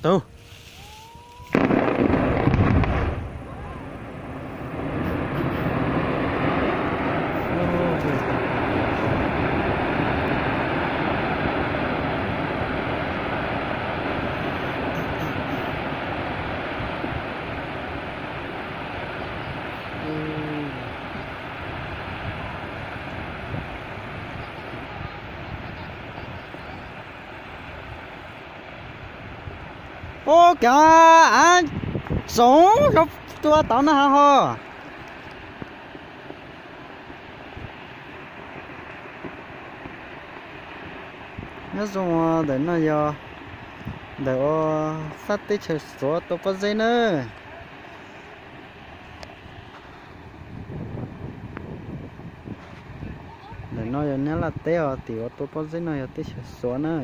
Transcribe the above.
Tau. Ua cas av tsoov rau tua tau na ho. Nyob zoo, ntawm no yog ntawm ua fab teb chaws Suav tua pob zeb na. Ntawm no yog Nyab Laj teb os, tim ua tua pob zeb no yog teb chaws Suav na.